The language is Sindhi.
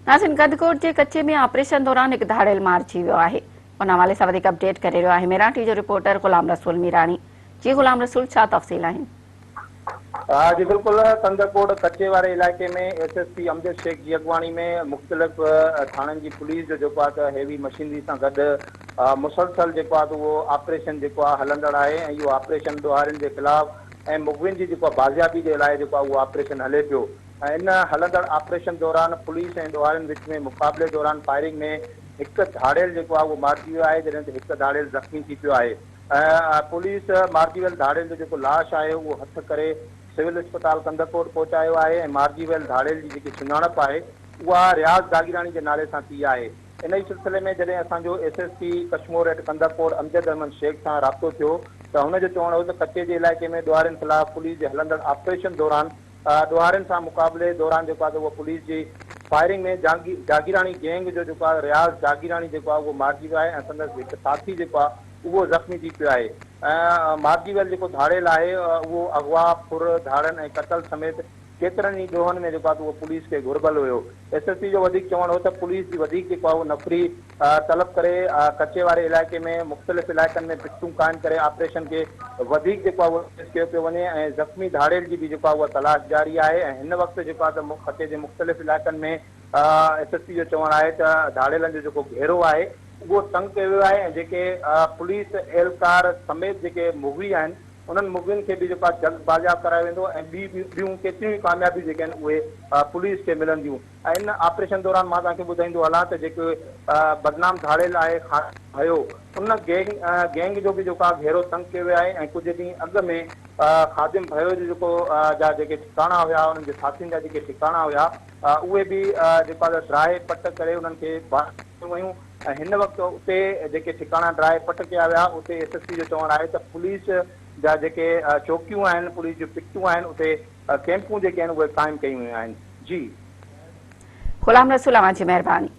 ناظرين ڪنڌڪوٽ جي ڪچي ۾ آپريشن دوران هڪ ڌاڙيل مارجي ويو آهي ان حوالي سان وڌيڪ اپڊيٽ ڪري رهيو آهي ميران ٽي جو رپورٽر غلام رسول ميراڻي جي غلام رسول ڇا تفصيل آهن. جي بلڪل ڪنڌڪوٽ ڪچي واري علائقي ۾ S S P Amjad Shaikh جي اڳواڻي ۾ مختلف ٿاڻن جي پوليس جو جيڪو آهي ته هيوي مشينري سان گڏ مسلسل جيڪو آهي ته اهو آپريشن جيڪو آهي هلندڙ آهي ۽ اهو آپريشن ڏوهارين جي خلاف ۽ مغوين جي جيڪو آهي بازيابي جي لاء جيڪو آهي اهو آپريشن هلي پيو. ۽ ان هلندڙ آپريشن دوران پوليس ۽ ڏوهارين وچ ۾ مقابلي دوران فائرنگ ۾ هڪ ڌاڙيل جيڪو آهي اهو مارجي ويو آهي جڏهن ته هڪ ڌاڙيل زخمي ٿي پيو آهي ۽ پوليس مارجي ويل ڌاڙيل جو جيڪو لاش آهي اهو هٿ ڪري سول اسپتال ڪنڌڪوٽ پهچايو آهي ۽ مارجي ويل ڌاڙيل جي جيڪي سڃاڻپ آهي اها رياض جاگيراڻي جي نالي سان ٿي آهي. انهي سلسلي ۾ جڏهن اسان جو S S P Kashmore at Kandhkot Amjad Ahmed Shaikh سان رابطو ٿيو ته هن جو چوڻ هو ته ڪچي جي علائقي ۾ ڏوهارين خلاف پوليس جي هلندڙ آپريشن دوران ڏوهارين سان مقابلي دوران جيڪو آهي ته اهو پوليس جي فائرنگ ۾ جاگيراڻي گينگ جو جيڪو آهي رياض جاگيراڻي جيڪو آهي اهو مارجي ويو آهي ۽ سندس هڪ ساٿي جيڪو آهي اهو زخمي ٿي پيو آهي ۽ مارجي ويل جيڪو ڌاڙيل آهي اهو اغوا، ڦر، ڌاڙن ۽ قتل سميت ڪيترن ئي ڏوهن ۾ جيڪو آهي ته اهو پوليس کي گهربل هيو. ايس ايس پي جو وڌيڪ چوڻ هو ته پوليس جي وڌيڪ جيڪو آهي اهو نفري طلب ڪري ڪچي واري علائقي ۾ مختلف علائقن ۾ پڪٽون قائم ڪري آپريشن کي وڌيڪ جيڪو آهي اهو تيز ڪيو پيو وڃي ۽ زخمي ڌاڙيل جي به جيڪو آهي اها تلاش جاري آهي ۽ هن وقت جيڪو آهي ته خطي جي مختلف علائقن ۾ ايس ايس پي جو چوڻ آهي ته ڌاڙيلن جو جيڪو گهيرو آهي اهو تنگ ڪيو ويو آهي ۽ جيڪي پوليس اهلڪار سميت جيڪي مغوي آهن انهن مغوين کي به جيڪو آهي جلد بازياب ڪرايو ويندو ۽ ٻي ٻيون ڪيتريون ئي ڪاميابيون جيڪي آهن اهي پوليس کي ملنديون ۽ ان آپريشن دوران مان توهان کي ٻڌائيندو هلان ته جيڪي بدنام ڌاڙيل آهي خان ڀيو ان گينگ گينگ جو به جيڪو آهي گهيرو تنگ ڪيو ويو آهي ۽ ڪجهه ڏينهن اڳ ۾ خادم ڀيو جو جيڪو جا جيڪي ٺڪاڻا هيا انهن جي ساٿين جا جيڪي ٺڪاڻا هيا اهي به جيڪو آهي ڊاهي پٽ ڪري انهن کي باهه ويون ۽ هن وقت اتي جيڪي ٺڪاڻا ڊاهي پٽ ڪيا ويا اتي ايس ايس پي جو چوڻ آهي ته پوليس جا جيڪي چوڪيون آهن پوليس جون پڪٽون آهن اتي ڪيمپون جيڪي آهن اهي قائم ڪيون ويون آهن جي. غلام رسول اوهان جي مهرباني.